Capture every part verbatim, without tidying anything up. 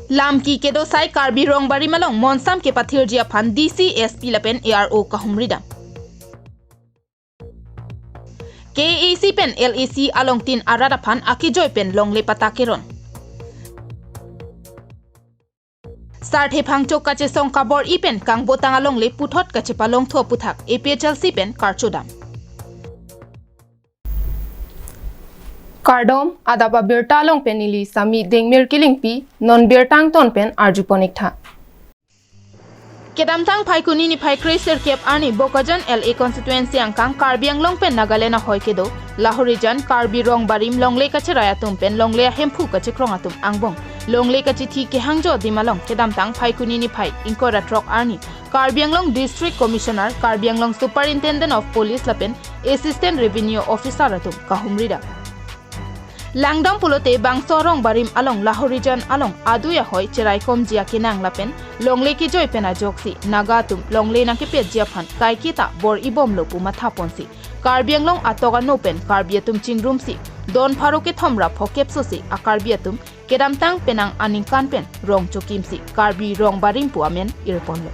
Lamki kedo asai Karbi Rongbarim along monsam kepathirji aphan D C, S P lapen A R O kahumridam. K A A C pen L A C alongtin arat aphan akejoi pen longle patta keron. Sarthe Phangcho kachesong kabor-i pen kangbotang alongle puthot kachepalongthu aphuthak A P H L C pen karchodam. Kardom, adap abirta along pen neli Sami Dengmir Kilingpi, non birta angton pen arjupon-iktha. Kedamtang Phaikuni niphai kre-sirkep arni Bokajan L A constituency angkang Karbi Anglong pen Nagaland ahoi kedo Lahorijan Karbi Rongbarim longle kacherai atum pen longle ahemphu kachekrong atum angbong longle kachethi kehangjo adim along kedamtang Phaikuni niphai ingkoi ra throk arni Karbi Anglong District Commissioner, Karbi Anglong Superintendent of Police lapen Assistant Revenue Officer atum kahumridam. Langdam pulote bangso Rongbarim along Lahorijan along adui ahoi cheraikomji akenang lapen longle kejoi pen ajoksi Naga atum longle nangkepetji aphan kaiketa bor-ibomlo pu mathaponsi Karbi Anglong atok ano pen Karbi atum chingrumsi don pharo kethom ra phokep sosi a-Karbi atum kedamtang penang aningkan pen rong chokimsi Karbi Rongbarim pu amen irponlo.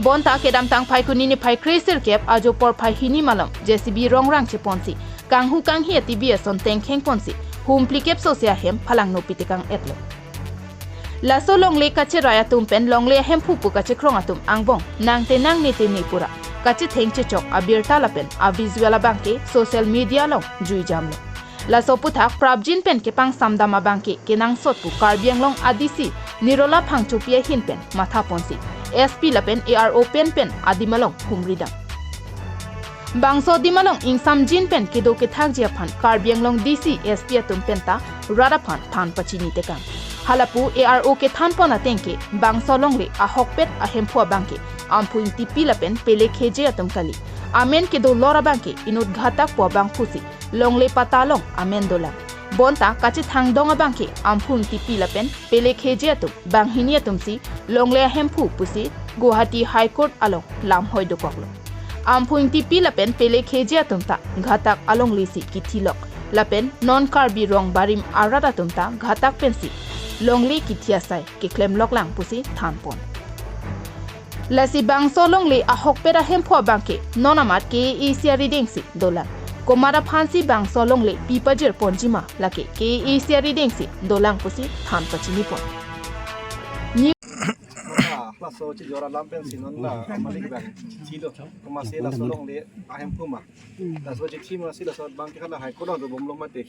Bonta kedamtang Phaikuni niphai kre-sirkep ajo porphai hini malom J C B rongrang cheponsi kanghu kanghi atibi ason tengkhengponsi hum phlikep sosi ahem phalangno pitekang-etlo. Laso longle kacherai atum pen longle ahemphu pu kachekrong atum angbong nangte nangne te ne pura kachetheng chechok abirta lapen avisual abangke social media along juijamlo. Laso aphuthak prapjin pen kepangsamdam abangke kenangsot pu Karbi Anglong a D C Nirola Phangchopi ahin pen mathaponsi S P lapen A R O pen pen adim along humridam. Bangso adim along ingsamjin pen kedo kethakji aphan Karbi Anglong D C, S P atum penta rat aphan than pachinitekang. Halapu A R O kethanpon atengke bangso longle ahokpet ahemphu abangke Amphu Ingtipi lapen Pele Kheje atum kali. Amen kedo lor abangke inut ghatak pu abangphusi longle patta along amen dolang. Bonta kachethangdong abangke Amphu Ingtipi lapen Pele Kheje atum banghini atumsi longle ahemphu pusi Guwahati High Court along lamhoi dokoklo. Amphu Ingtipi lapen Pele Kheje atum ta ghatak alonglesi kithilok lapen non Karbi Rongbarim arat atum ta ghatak pensi longle kithi asai keklemloklang pusi thanpon. Lasi bangso longle ahokpet ahemphu abangke non amat K A A C aridengsi dolang. Komat aphansi bangso longle pipajirponjima lake K A A C aridengsi dolang pusi than pachinipon. Ah, laso chijor alam pensi non la malik bang. Chido. Komatsi laso longle ahemphu ma. Laso chithi masi laso abangke hala High Court along dobomlo mati.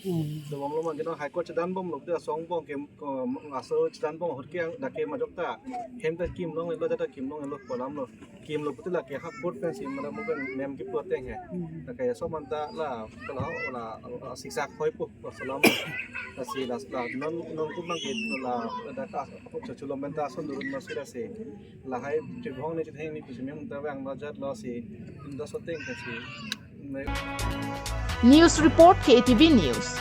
Dobomlo mati non High Court chedanbomlo te laso angbong ke, ko, laso chedanbom ahut ke dak ke majok ta hem ta kimlonglelo, jata kimlonglelo pu alamlo. Kimlo puti lake High Court pensi mala mo pen mem kipu ateng he. Lake so manta la, la, la, la siksa khoipo, laso alam. Lasi la, la, non, non kum abangke la, dak ta, chachulom penta ason durun masi lasi. Lahai chibong ni chitheng ni pusi mem ta vang lo jat lo si, inda so teng pensi. News report, K A T V News.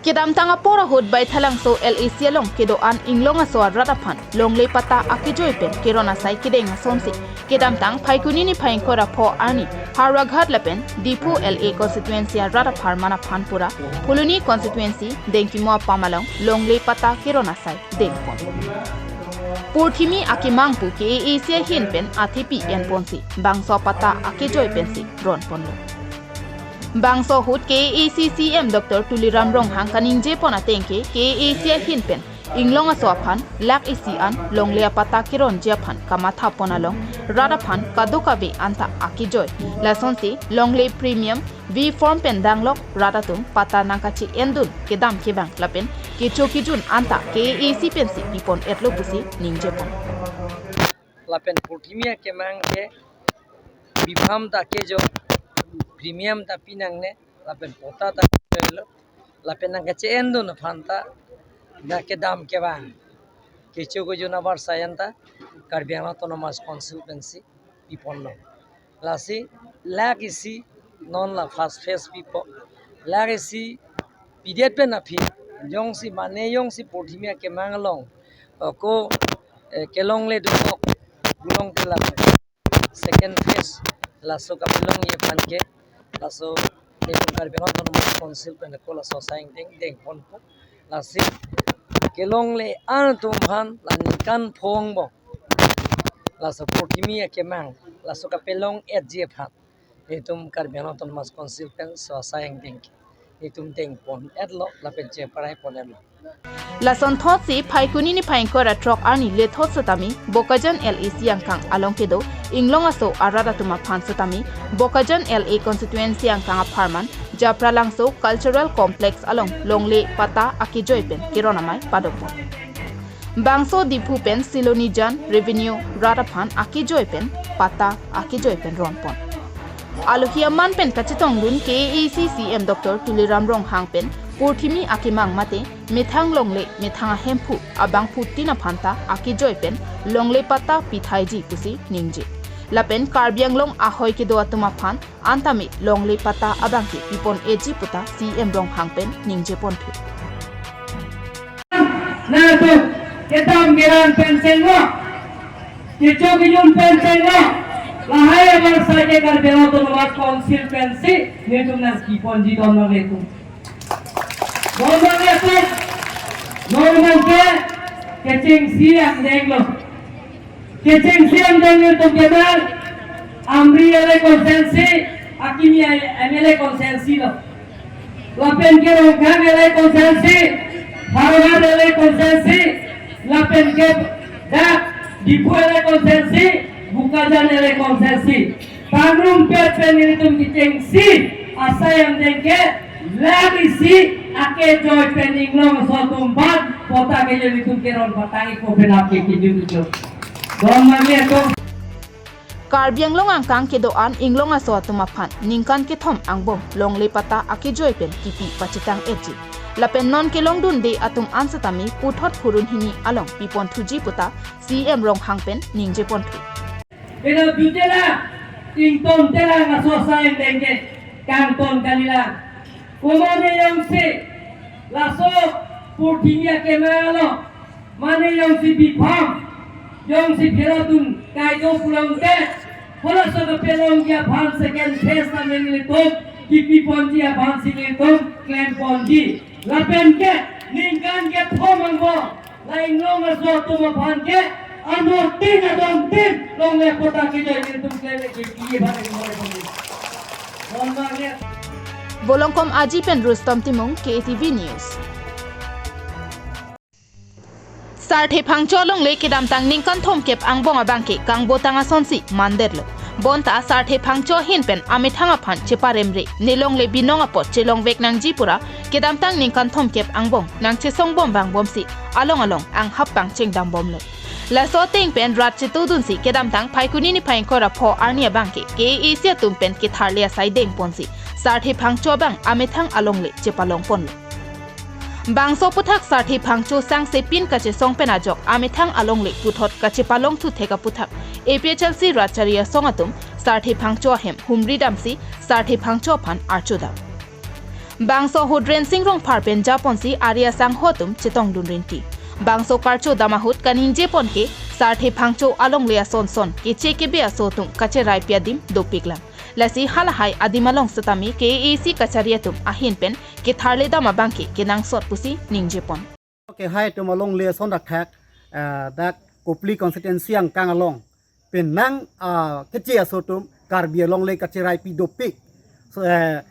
Kedamtang apor ahut Baithalangso L A C along kedo-an Inglong aso arat aphan longle patta akejoi pen keron asai kedeng asonsi kedamtang Phaikuni niphai ingkoi ra pho arni Howraghat lapen Diphu L A constituency arat apharman aphan pura Phuloni constituency Dengkimo apam along longle patta keron asai dengpon. Purthimi akemang pu K A A C ahin pen athepi enponsi bangso patta akejoi pensi ronponlo. Bangso ahut K A A C C M Doctor Tuliram Ronghang kaningjepon atengke K A A C ahin pen Inglong aso aphan lakh isi an longle apatta keronji aphan kamathapon along rat aphan kadokave anta akejoi. Lasonsi longle premium V form pen danglok rat atum patta nangkache-endun kedam kevang lapen kecho kejun anta K A A C pensi pipon-etlo pusi ningjepon. Lapen purthimi akemang ke V form ta kejo, premium ta pinangne, lapen patta ta kejolo, lapen nangkache-endun aphan ta na kedam kevang kecho kejun abar sayan ta Karbi Anglong Autonomous Council pensi piponlo. Lasi lakh isi non la first phase pipo. Lakh isi pidet pen aphi jongsi mane jongsi purthimi akemang along, eh, ko, eh, kelongle dokok bulong te la second phase laso kapelongji aphan ke laso nelitum Karbi Anglong Autonomous Council pen ko laso asai deng dengponpo. Lasi Kelongle an atum aphan la ningkan pho angbong, laso purthimi akemang, laso kapelong-etji aphan, itum Karbi Anglong Autonomous Council pen so asai angdeng ke itum dengpon-etlo lapen cheparai pon-etlo. Lasonthotsi Phaikuni niphai ingkoi ra throk arni lethot setame Bokajan L A C angkang along kedo Inglong aso arat atum aphan setame Bokajan L A constituency angkang apharman Japralangso Cultural Complex along longle patta akejoi pen keron amei padopon. Bangso Diphu pen Silonijan revenue rat aphan akejoi pen patta akejoi pen ronpon. Alohi aman pen kachetongdun K A A C C M Doctor Tuliram Ronghang pen purthimi akemang mate methang longle methang ahemphu abangphutin aphanta akejoi pen longle patta pithaiji pusi ningje. Lapen Karbi Anglong ahoi kedo atum aphan antame longle patta abangke pipon-etji puta C M Ronghang pen ningjeponthu. Nangtum kedam keran pen chenglo, kecho kejun pen chenglo, lahai abar saje Karbi Anglong Autonomous Council pensi nelitum nangkiponji don nangletum. Don nangletum, non nangke kechengsi angdenglo. Kechengsi angdeng nelitum kedo Amri L A constituency, akimi M L A constituency lo. Lapen ke Ronghang L A constituency, Howraghat L A constituency, lapen ke dak Diphu L A constituency, Bokajan L A constituency. Tangrumpet pen nelitum kechengsi asai angdeng ke lagi si akejoi pen Inglong aso atum aphan patta kejoi nelitum keron patang-ikpo pen ake kejut kejut. Don mami atum. Karbi Anglong angkang kedo-an Inglong aso atum aphan ningkan kethom angbong longle patta akejoi pen kipi pachetang-etji. Lapen non kelongdunde atum an setame puthot phurun hini along piponthuji puta C M Ronghang pen ningjeponthu. Bina dutela, ington tela ngaso asai angdeng ke kangton kalila. Komane jongsi laso purthimi akemang along, mane jongsi bipham, jongsi phiradun kaido pulote, halaso kapelongji aphan second phase ta nelitum kipiponji aphansi nelitum klemponji. Lapen ke ningkan kethom angbong la Inglong aso atum aphan ke anuttin adontin longle patta kejoi nelitum klem-ikji aphan nelitum. Bolongkom Aji pen Rustom Timung, K A T V News. Sarthe Phangcho alongle kedamtang ningkan thomkep angbong abangke kangbotang asonsi mandetlo. Bonta Sarthe Phangcho ahin pen amethang aphan cheparemre, ne longle binong apot chelongvek nangji pura kedamtang ningkan thomkep angbong nangchesongbom vangbomsi along along anghap pangchengdambomlo. Laso ateng pen rat chetudunsi kedamtang Phaikuni niphai ingkoi ra pho arni abangke K A A C atum pen ketharle asai dengponsi Sarthe Phangcho abang amethang alongle chepalongponlo. Bangso aputhak Sarthe Phangcho sangse pin kachesong pen ajok amethang alongle puthot kachepalongthu thek aputhak A P H L C rat chari asong atum Sarthe Phangcho ahem humri damsi Sarthe Phangcho aphan archodam. Bangso ahut Rensing Rongphar pen japonsi ari asangho atum chetongdun rinti. Bangso karchodam ahut kaningjepon ke Sarthe Phangcho alongle ason son keche kebe aso atum kacheraipi adim dopiklang. Lasi halahai adim along setame K A A C kachari atum ahin pen ketharledam abangke kenangsot pusi ningjepon. Kehai atum alongle ason thakthak, ah, dak Kopili constituency angkang along penang, ah, keche aso atum Karbi alongle kacheraipi dopik. So, eh,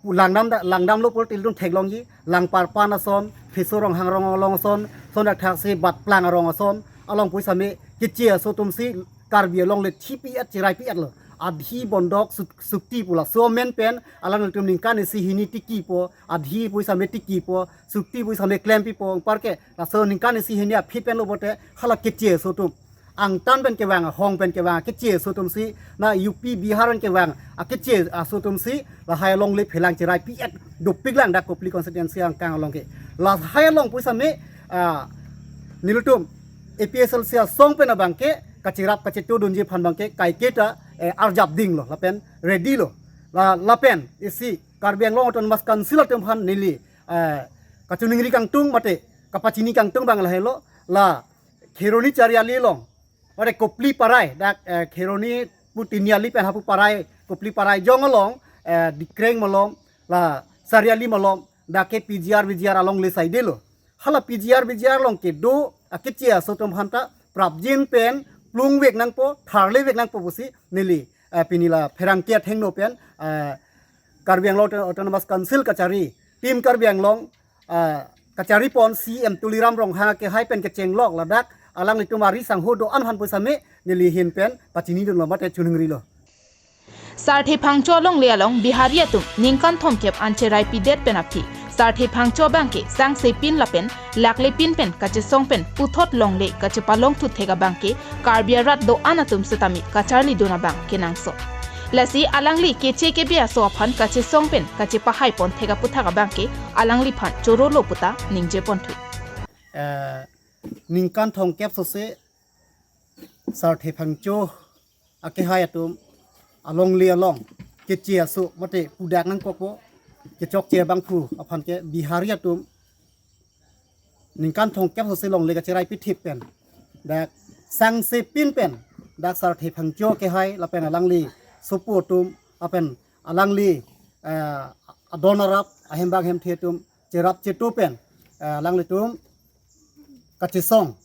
langdam da, langdamlo pulote ilitum theklongji, Langparpan ason, Pheso Ronghang Rong along ason, son thakthaksi Batplang arong ason along pusitame keche aso atumsi Karbi alongle thipi-et cheraipi-etlo. Adhi bondok suk-, sukti pu laso amen pen alangtum ningkan isi hini tikipo, adhi pusitame tikipo, sukti pusitame klempipo, anparke laso ningkan isi hini aphi pen lo pote hala keche aso atum. Angtan pen kevang, ahong pen kevang, keche aso atumsi, na U P Bihar pen kevang akeche aso atumsi lahai alongle phelang cheraipi-et dopiklang dak Kopili constituency angkang along ke. Lahai along pusitame, ah, nelitum A P H L C asong pen abangke kacherap kachetudunji aphan abangke kaiketa, eh, arjap dinglo lapen ready lo. La, lapen isi Karbi Anglong Autonomous Council atum aphan neli, eh, kachiningri kangtung mate kapachini kangtung abang lahelo, la Kheroni Chariali along, mate Kopili Parai, dak, eh, Kheroni pu Tiniali pen hapu Parai, Kopili Parai jong along, eh, Dikreng malom, la Chariali malom, dak ke P G R, V G R alongle saidelo. hala P G R, V G R along kedo akitche aso atum aphanta prapjin pen plungvek nangpo, tharlevek nangpo pusi neli, eh, pini la pherangke athengno pen, eh, Karbi Anglong Auto-, Autonomous Council kachari, Team Karbi Anglong, ah, kachari pon C M Tuliram Ronghang akehai pen kechenglok ladak alanglitum ari sangho do-an aphan pu same neli ahin pen pachinidunlo mate choningri lo. Sarthe Phangcho alongle along Bihari atum ningkan thomkep an cheraipidet pen aphi Sarthe Phangcho abangke sangse pin lapen lakle pin pen kachesong pen puthot longle kachepalongthu thek abangke Karbi arat do-an atum setame kacharlidun abang kenangsot. Lasi alangli keche kebe aso aphan kachesong pen kachepahai pon thek aputhak abangke alangliphan chorolo puta ningje ponthu. Eh, ningkan thomkep sose Sarthe Phangcho akehai atum alongle along keche aso mate pudak nangkokpo, kechokche abangphu aphan ke Bihari atum ningkan thomkep sose longle kacherai pithip pen dak sangse pin pen dak Sarthe Phangcho akehai lapen alangli sopo atum lapen alangli, eh, adon arap ahembang hemthe atum cherap chetu pen, eh, alanglitum kachesong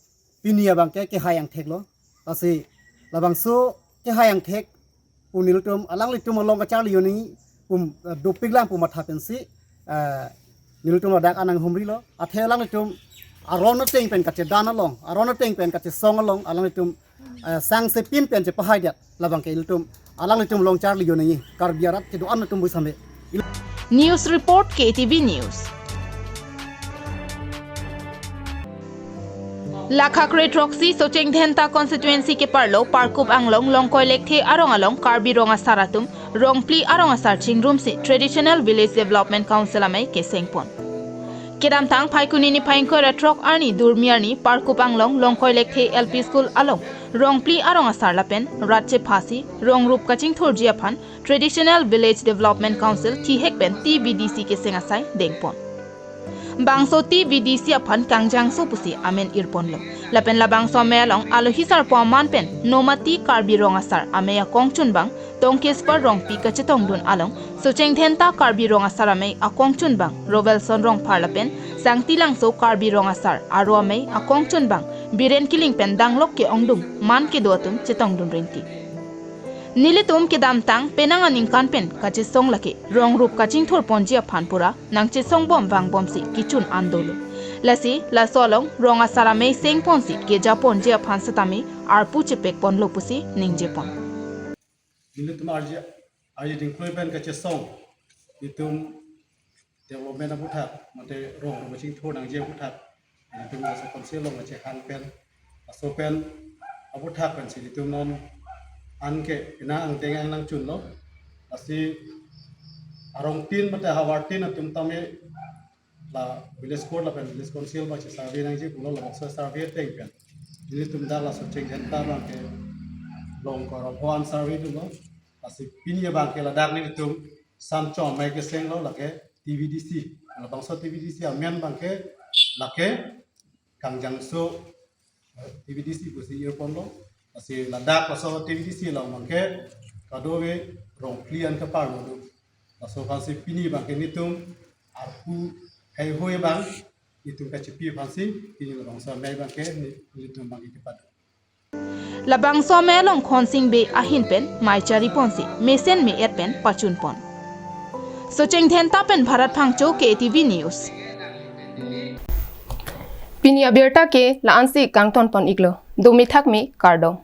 pini abangke kehai angthek lo. Lasi labangso kehai angthek pu nelitum alanglitum along kacharli un-e pu, eh, dopik lang pu matha pensi, eh, nelitum ladak anang humri lo. Athe alanglitum aron ateng pen kachedan along, aron ateng pen kachesong along alanglitum, eh, sangse pin pen chepahaidet labangke ilitum alanglitum along charli un-e Karbi arat kedo-an atum pu same. News report, K T V News. Lakha kre throksi Socheng Dhenta constituency keparlo Parkup Anglong Longkoi Lekthe arong along Karbi Rong Asar atum Rongphli arong asar chingrumsi Traditional Village Development Council amei kesengpon. Kedamtang Phaikuni niphai ingkoi ra throk arni Durmi arni Parkup Anglong Longkoi Lekthe L P School along Rongphli arong asar lapen rat chephasi rong rup kachingthurji aphan Traditional Village Development Council thihek pen T V D C keseng asai dengpon. Bangso T V D C aphan Kangjangso pusi amen irponlo. Lapen labangso amei along alohi sarpo aman pen Nomati Karbi Rong Asar amei akongchunbang Tongkespar Rongpi kachetongdun along Socheng Dhenta Karbi Rong Asar amei akongchunbang Rovelson Rongphar lapen Sangtilangso Karbi Rong Asar aro amei akongchunbang Biren Killing pen danglok ke-ongdung man kedo atum chetongdun rinti. Nelitum kedamtang penang aningkan pen kachesong lake rong rup kachingthurponji aphan pura nangchesongbom vangbomsi kechun an dolo. Lasi laso along rong asar amei sengponsi kejaponji aphan setame arpu chepekponlo pusi ningjepon. Nelitum arje, arje dingkloi pen kachesong itum development aputhak, mate rong rup kachingthur nangji aputhak, itum laso council along kachehang pen, laso pen aputhak pensi itum non anke ina angteng ang nangchunlo, lasi arong tin mate havar tin atum tame la village court lapen village council abang chesurvey nangji pulo, labangso survey ateng pen nelitum dak la Socheng Dhenta abangke Longkoi Rongpho an survey dunlo, lasi pini abangke ladak nelitum Samchong amei kesenglo lake T V D C. Labangso T V D C amen abangke lake Kangjangso, eh, T V D C pusi irponlo. Lasi ladak laso T V D C along abangke kadokave Rongphli an keparlo do. Laso aphansi pini abangke nelitum arpu heihui abang nelitum kachipi aphansi pini labangso amei abangke ne-, nelitum abangke kepado. Labangso amei along Khonsing Bey ahin pen mei chariponsi mesen me-et pen pachunpon. Socheng Dhenta pen Bharat Phangcho, K T V News. Pini abirta ke la-ansi kangtonpon iklo. Dumi thakmi, kardom.